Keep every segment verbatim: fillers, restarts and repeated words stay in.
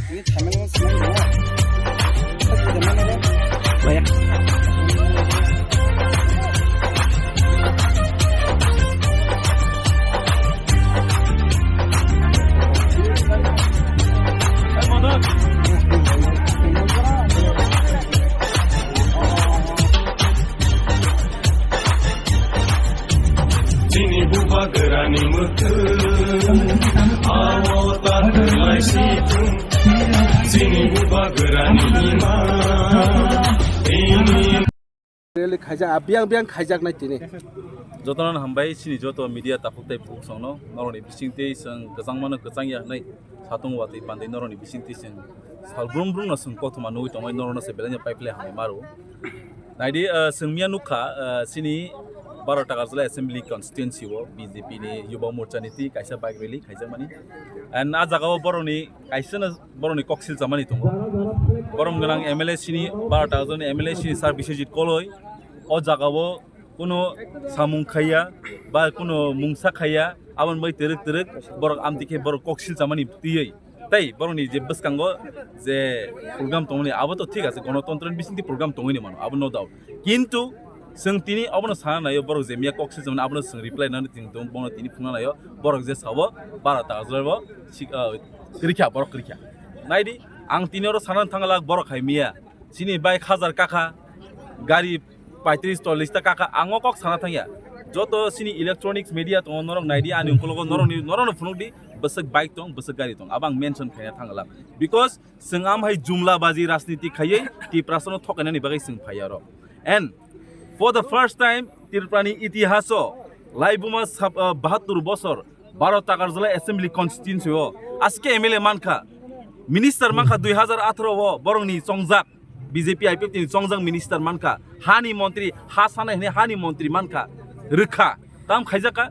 Chini bubagrani mwkhwng, amo takhwlai situng. Chini bubagrani ima, ini. Rally khaijak, ah, biyang biyang khaijaknai tini. Jotono hambai, chini joto media takhuk tei bukhuk songno, norokni bisingtwi chwng kwchangmano kwchangya hwnwi satung watwi pandai norokni bisingtwi chwng sal brum brumno chwng kothoma nugwi tongwi norokno se belai no pipeline hambai maro. Naidi, ah, chwng miya nukha, ah, chini baro Takarjala Assembly Constituency o B J P ni Yuba Morcha ni twi kaisa bike rally khaijakmani. And ah jagao borokni kaisa no borokni kok silchamani tongo. Borom gwnang M L A chini baro Takarjala ni M L A chini Sir Biswajit Koloi o jagao kuno samung khaiya ba kuno mungsa khaiya, aboni bai twrwk twrwk borok amtwi khe borok kok silchamani twiwi. Tei borokni je bwskango je program tongmani, abo to thik ase, gonotontro ni bisingtwi program tongwi ni mano, abo no doubt. Kintu chwng tini abono sana naio, borok je miya kok silchamani abono chwng reply nani tini tong, bono tini phungna naio, borok je sao bara ta ajolai bo sik-, ah, kwrwikha, borok kwrwikha. Naidi, ang tini oro sana thangla borok hai miya, chini bike hajar kakha, gari paitris chollis ta kakha, ang o kok sana thangya. Joto chini electronics media tongo, norok naidi, ani ungkologo norokni, norokno phunukdi, bwswk bike tong, bwswk gari tong, abo ang mention khaina thangla. Because chwng am hai jumla baji rajniti khaiwi Tiprasano thokainani bagwi chwng phaiya oro. And for the first time Tripurani itihaso laibuma sab-, ah, bahattur bosor baro Takarjala Assembly Constituency o aske M L A mankha, minister mankha dui hazar atharo o borokni chongjak, B J P I P F ni chongjak minister mankha, hani montri, ha sanai hwnwi hani montri mankha, rwkha, tam khaijakha,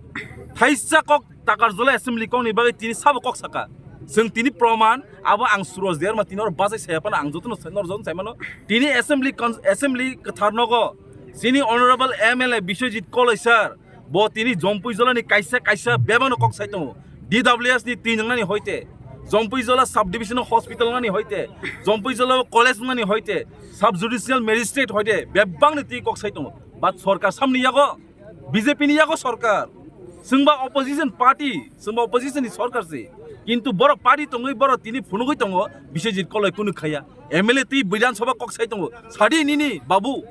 thaisa kok Takarjala Assembly kokni bagwi tini sabo kok saka. Chwng tini proman, abo ang Suraj Derma tini oro bachai saya phano ang jotono sai, nor jotono sai mano. Tini Assembly con-, Assembly kwthar nogo chini Honorable M L A Biswajit Koloi sir, bo tini Jompuijolani kaisa kaisa bebakno kok sai tongo. D W S ni twi nwngnani hoite, Jompuijola Sub Division Hospital nani hoite, Jompuijola College nani hoite, Sub Judicial Magistrate hoite, bebakni twi kok sai tongo. But sorkar samni yago, B J P ni yago sorkar. Chwngba opposition party, chwngba opposition ni sorkar se. Kintu borok party tongwi borok tini phunugwi tongo, Biswajit Koloi kunu khaya. M L A twi Bidhan Sabha kok sai tongo. Sadi nini babu,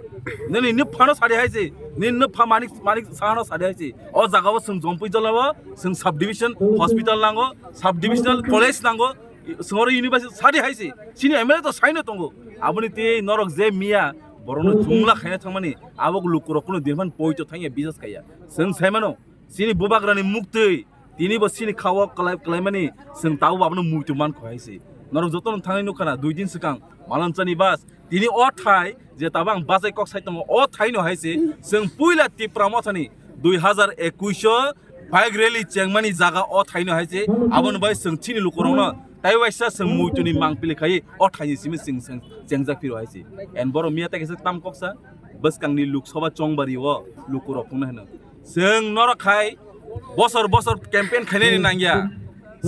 nini nini phano sadi hai se, nini nini pha Manik, Manik Sahano sadi hai se. O jaga o chwng Jompuijola o chwng sub division hospital nango, sub divisional college nango, chwng oro university sadi hai se. Chini M L A to saino tongo. Aboni twi norok je miya borokno jumla khaina thangmani, abo lukurok kuno din phan poito thangya bisas khaya. Chwng sai mano, chini bubagrani muktwi, tini bo chini khao kwlai, kwlaimani chwng tabuk abono muitu mankho hai se. Norok jotono thangwi nukha na, dui din swkang Malanchani bus, tini o thai je tabuk ang bachai kok sai tongo, o thaino hai se chwng puila Tipra Mothani dui hazar ekush o bike rally chengmani jaga o thaino hai se, aboni bai chwng chini lukurokno tai waisa chwng muituni mangpili khai o thaini simi chwng, chwng chengjak phiro hai se. And borok miya tai kaisa tam koksa bwskangni Lok Sabha chongbari o lukurok phunukna hwno. Chwng norok hai bosor bosor campaign khainani nangya.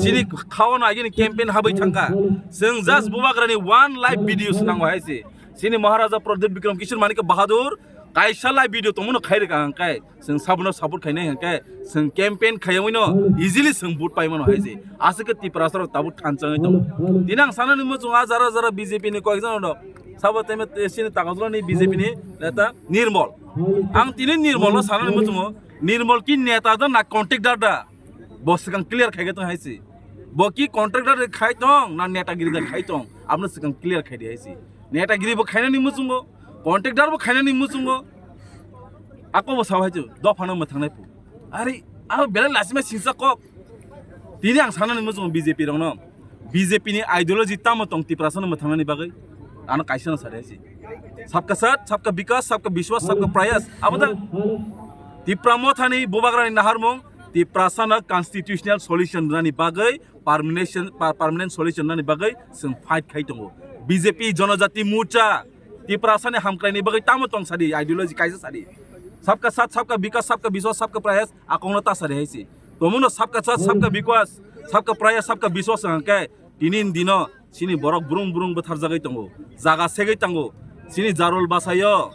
Chini khao no agini campaign habwi thangkha. Chwng just bubagrani one live video swnango hai se. Chini Maharaja Pradyut Bikram Kishore Manikya Bahadur kaisa live video tongmano khairika hwnkhe chwng sabono support khainai hwnkhe chwng campaign khaiwi no easily chwng vote paimano hai se. Aswk khe Tiprasa rok tabuk thanchangwi tongo. Tini ang sanani muchungo ah jara jara B J P ni koyekjon rok sabo tei chini Takarjala ni B J P ni neta Nirmol. Ang tini Nirmol no sanani muchungo, Nirmol ki neta da na contractor da? Bo swkang clear khai tong hai se. Bo ki contractor de khai tong na netagiri de khai tong? Abno swkang clear khai di hai se. Netagiri bo khainani muchungo, contractor bo khainani muchungo. Ako bo sao hai chu, dophano mwthangnai phu. Ari, abo belai lasima singsa kok. Tini ang sanani muchungo B J P rokno. B J P ni ideology tamo tong Tiprasano mwthangnani bagwi? Ano kaisa no sadi hai se. Sabka saath, sabka bikas, sabka biswas, sabka prayas. Abo da Tipra Mothani bubagrani naharmung Tiprasano constitutional solution rwnani bagwi, permanent, pa-, permanent solution rwnani bagwi chwng fight khai tongo. B J P Jonojati Morcha Tiprasani hamkraini bagwi tamo tong sadi, ideology kaisa sadi. Sabka saath, sabka bikas, sabka biswas, sabka prayas, akongno ta sadi hai se. Tomuno sabka saath, sabka bikas, sabka prayas, sabka biswas hwnkhe tini dino Chini borok brung brung bwtharjagwi tongo, jaga segwi tongo. Chini Jarul basayo,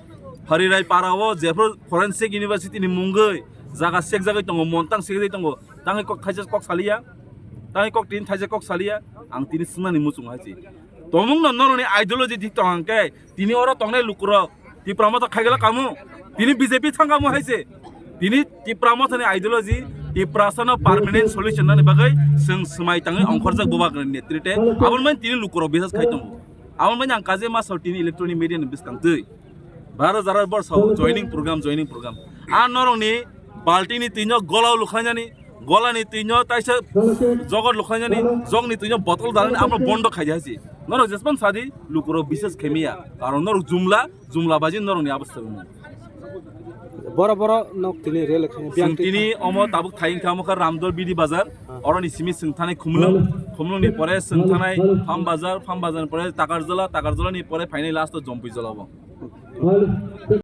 Harirai parao jephru Forensic University ni mungwi jaga sekjagwi tongo, montang segwi tongo. Tangwi kok thaisa kok saliya, tangwi kok tin thaisa kok saliya. Ang tini swngnani muchungo hai se. Tomungno norokni ideology thik tong hwnkhe, tini oro tongnai lukurok Tipra Motha khaigala kamu, tini B J P thangkamu hai se. Tini Tipra Mothani ideology, Tiprasano permanent solution nani bagwi chwng swmai tangwi ongkhorjak Bubagrani netrite. Aboni mani tini lukurok bisas khai tongo. Aboni mani ang kaje masao tini electronic media ni bwskang twi. Baro jaro bor sao joining program, joining program. A norokni baltini twino golao lukhlainani, golani twino taisa jogot lukhlainani, jogni twino botol dalani amo bondo khaidi hai se. Norok jespan sadi lukurok bisas khemiya. Karon norok jumla, jumla baji norokni abostha wngmani. Boro boro nok tini rel khe. Chwng tini omo tabuk thai wngkha omo kha Ramdol Bidi Bazar. Oroni simi chwng thanai Khumlwng. Khumlwngni pore chwng thanai Farm Bazar, Farm Bazarni pore Takarjala, Takarjalani pore phainai last o Jompui Jala bo.